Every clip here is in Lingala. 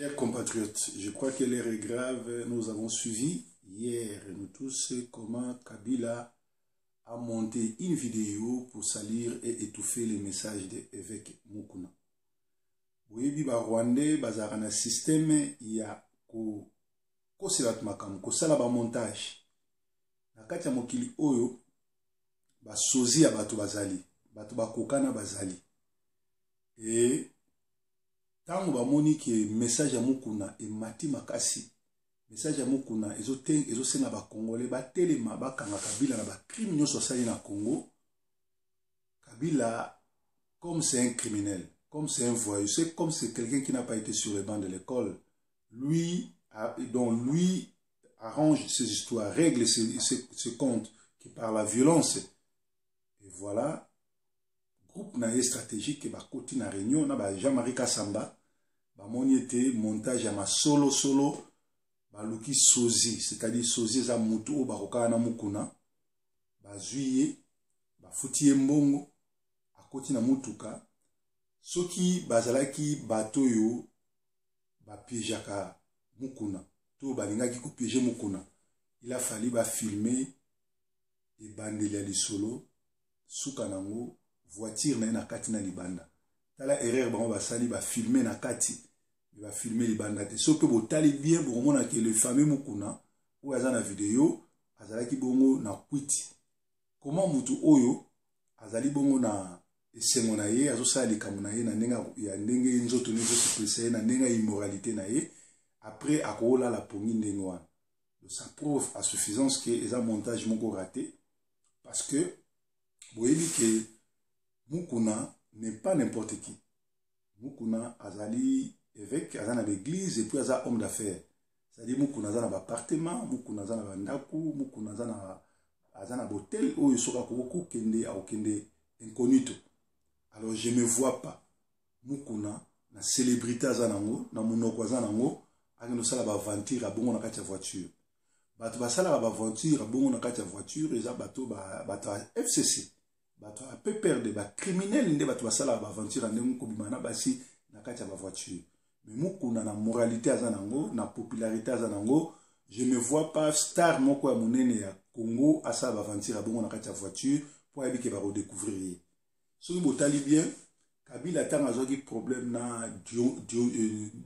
Chers compatriotes, je crois que l'heure est grave. Nous avons suivi hier, nous tous, comment Kabila a monté une vidéo pour salir et étouffer les messages de évêque Mukuna. Boyebi ba Rwandais bazalaka na système ya kokosela bato makambo, kosala ba montage. Na kati ya mokili oyo basozi ya bato bazali, bato bakokana bazali. Et Tango bamoni ke message ya Mukuna emati makasi, message ya Mukuna ezosenga ba Congolais batelema bakanga Kabila na ba crimes nyonso asali na Congo. Kabila, comme c'est un criminel, comme c'est un voyou, c'est comme c'est quelqu'un qui n'a pas été sur les bancs de l'école, lui, donc lui arrange ses histoires, règle ses comptes qui par la violence. Et voilà, groupe na ye stratégique bakoti na réunion na ba Jean-Marie Kassamba, bamoni ete montage ya masolo solo baluki sozi, c'est-à-dire sozi eza mutu oyo bakokaka na Mukuna, bazwi ye, bafuti ye mbongo, akoti na mutuka. Soki bazalaki bato oyo bapiégeaka Mukuna to balingaki kopiéger Mukuna, il a fallu bafilmer ebandeli ya lisolo, suka nango voiture na ye na kati na libanda. Tala erreur bango basali, bafilme na kati mais bafilme libanda te. Soki botali bien bokomona ke le fameux Mukuna oyo aza na video azalaki bongo na kwiti. Comment mutu oyo azali bongo na esengo na ye, azosala likambo na ye na ndenge ya ndenge nzoto ne ezosepelisa ye na ndenge ya immoralité na ye, après akolala pongi ndenge wana? Ça prouve à suffisance que eza montage moko raté, parce que boyebi ke Mukuna n'est pas n'importe qui. Mukuna azali évêque, aza na l'église et puis aza homme d'affaires. C'est-à-dire Mukuna aza na ba appartement, Mukuna aza na ba ndaku, Mukuna aza na hôtel oyo soki akoki kokende, akokende incognito. Alors je me vois pas Mukuna na célébrité aza nango, na monoko aza nango, akende kosala ba aventure abongo na kati ya voiture. Bato basalaka ba aventure abongo na kati ya voiture eza bato bato ya FCC, bato ya PPRD, ba criminel nde bato basalaka ba aventure ya ndenge kobima na basi na kati ya ba voiture. Mais Mukuna na moralité aza nango, na popularité aza nango, je me vois pas star moko ya monene ya Congo asala ba aventure abongo na kati ya voiture po ayebi ke bakodécouvrir ye. Soki botali bien, Kabila ntango azwaki problème na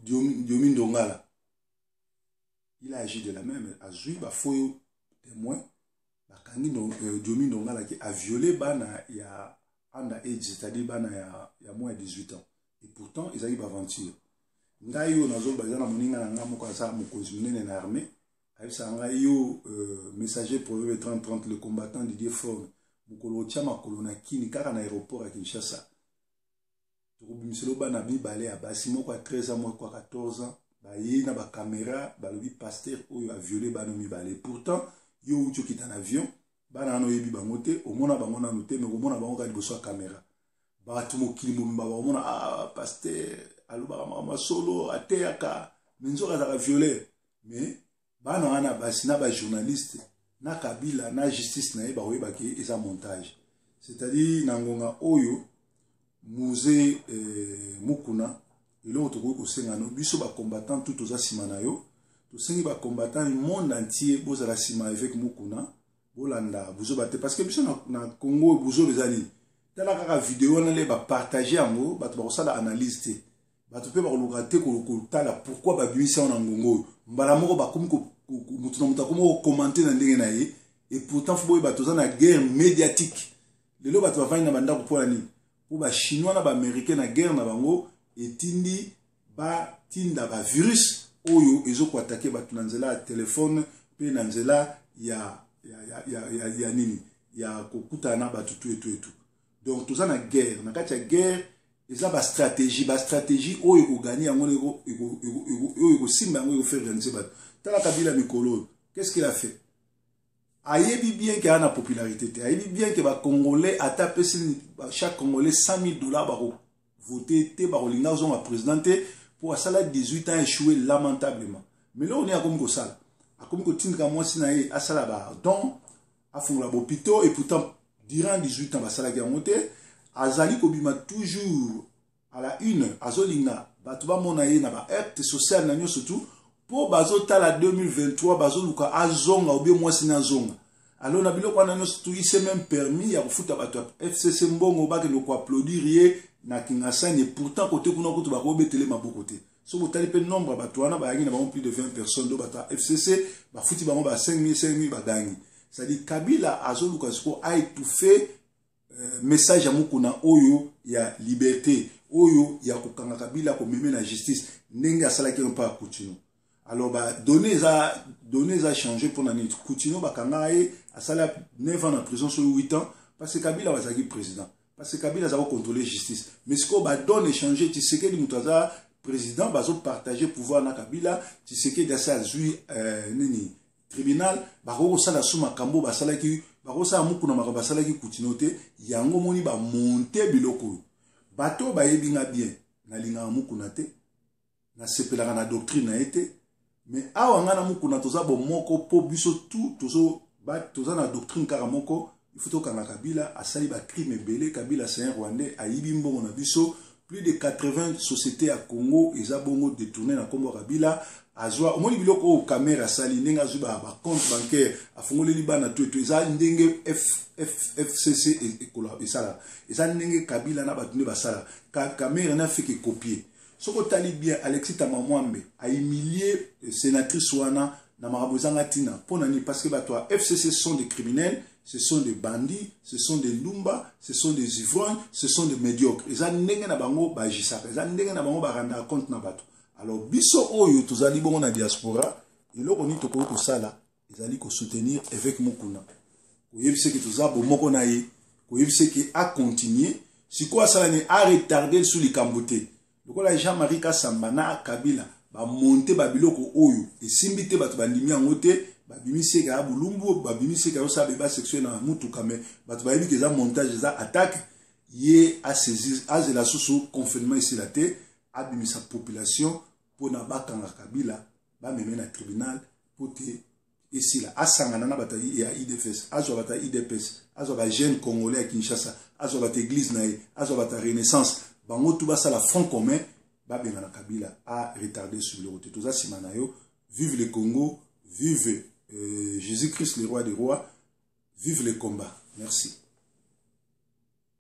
Diomi Ndongala, il a agi de la même, azwi ba faux témoin, bakangi Diomi Ndongala ki a violé bana ya under age, c'est-à-dire bana ya moins de 18 ans, et pourtant ezalaki ba aventure. Ngai oyo nazoloba eza na moninga na ngai moko aza mokonzi monene na armée, ayebisaka ngai yo messager proverbe 30-30, le combattant Didier Forme, mokolo otya makolo na kini kaka na aéroport ya Kinshasa, tokobimisela bana mibale ya basi, moko ya 13 ans, moko ya 14 ans, baye na bacaméra, balobi pasteur oyo aviolé bana mibale. Pourtant yo outi okita na avion, bana wana oyebi bango te, omona bango nanu te, mais komona bango kaka liboso ya caméra, bato mokili mobimba bakomona, ah, pasteur alobaka makambo ya solo, ateyaka, mais nzoka azalaka violeur. Mais bana wana basi na bajournaliste na Kabila na justice na ye bakoyebaki eza montage. C'est-à-dire na ngonga oyo musée Mukuna, eloko tokoki kosenga no biso bacombattant tout toza nsima na yo, tosengi bacombattant monde entier bozala nsima évêque Mukuna, bolanda buzoba te, parce que biso na Congo buzoba eza nini? Tala kaka video wana le bapartage yango, bato bakosala analyse te, bato mpe bakoluka te kotala pourquoi babimisi yango na ngongo oyo. Mbala moko bakomi, motu na moto akomi kocommenter na ndenge na ye. Et pourtant faut boyeba toza na guerre médiatique. Lelo bato bavandi na bandako mpo na nini? Mpo bachinois na baaméricain na guerre na bango etindi batinda bavirus oyo ezokoattaquer bato na nzela ya telefone mpe na nzela ya nini, ya kokutana na bato tu etu etu. Donc toza na guerre, na kati ya guerre eza bastratégie, bastratégie oyo ekogagner yango, oyo ekosimba yango, ekofaire organiser bato. Tala Kabila mikolo oyo, qu'est-ce qu'il a fait? Ayebi bien ke aza na popularité te, ayebi bien ke bacongolais, ata apesi chaque Congolais 100 000 $, bakovote te, bakolinga ozonga président te, mpo asala 18 ans, échoué lamentablement. Mais loko nini akomi kosala? Akomi kotindika mwasi na ye asala badon, afungola bahôpitaux, et pourtant durant 18 ans basalaki yango te. Azali kobima toujours à la une, azolinga Bato bamona ye na ba acte social na nyonso tout mpo bazotala 2023, bazoluka azonga obie mwasi na azonga. Alors na biloko wana nyonso tout, il s'est même permis ya kofuta bato ya FCC mbongo bakende koapplaudir ye na Kingasani. Et pourtant kote kuna kutu bakobetele maboko te. So botali mpe nombre ya bato wana bayaki na bango, plus de 20 personnes do bato ya FCC bafuti bango ba 5000 5000 bagangi. C'est-à-dire Kabila azoluka sikoyo aétouffe message ya Mokuna oyo ya liberté, oyo ya kokanga Kabila, komeme na justice ndenge asalaki mpa ya Kutino. Alors badonnées eza, données eza change. Mpona nini? Kutino bakangaka ye, asala 9 ans na prison, soki 8 ans, parce que Kabila bazalaki président, parce que Kabila aza kocontrôle justice. Mais sikoyo badonnées change. Tshisekedi moto aza président, bazopartage pouvoir na Kabila. Tshisekedi asi azwi nini, tribunal. Bakoki kosala su makambo basalaki, bakosala Mokuna makambo basalaki Kutino te. Yango moni bamonte biloko oyo. Bato bayebi nga bien, nalingaka Mokuna te, nasepelaka na doctrine na ye te. Mais awa ngai na Mokuna toza bomoko, mpo biso tu toza na doctrine kaka moko: il faut tokanga Kabila. Asali bacrime ebele. Kabila, c'est un Rwandais. Ayibi mbongo na biso, plus de 80 société ya Congo eza bongo détourné na nkombo ya Kabila. Azwa, omoni biloko oyo Kamerhe asali, ndenge azwi bacompte bancaire, afungoleli bana to eto. Eza ndenge FCC esalaka, eza ndenge Kabila na bato nde basala. Kamerhe n'a fait que copier. Soki otali bien, Alexis Thambwe Mwamba ahumilie sénatrice wana na makambo ezanga ntina. Mpo na nini? Parce que bato ya FCC sont des criminels, ce sont des bandits, ce sont des ndumba, ce sont des ivrognes, ce sont des médiocres. Eza ndenge na bango bagisaka, eza ndenge na bango barandaka compte na bato. Alors biso oyo tozali bongo na diaspora, eloko nini tokoki kosala? Ezali kosoutenir évêque Mokuna, koyebisa eke toza bomoko na ye, koyebisa eke acontinue. Sikoyo asala nini? Aretarde lisusu likambo te. Lokola Jean-Marie Kasamba na Kabila bamonte babiloko oyo esimbi te, bato bandimi yango te, babimisi eke ya bolumbu, babimisi eke azosala beba sexuel na mutuka, mais bato bayebi ke eza montage, eza attaque. Ye asaisir, azela susu confinement esila te, abimisa population mpona bakanga Kabila, bameme na tribunal mpo te esila. Asangana na bato ya UDPS, azwa bato ya UDPS, azwa bajeune congolais ya Kinshasa, azwa bato église na ye, azwa bato ya Renaissance, bango tu basala front commun, babengana Kabila. Aretarde sur biloko te, toza nsima na yo. Vive le Congo, vive Jésus Christ le roi des rois, vive le combat. Merci.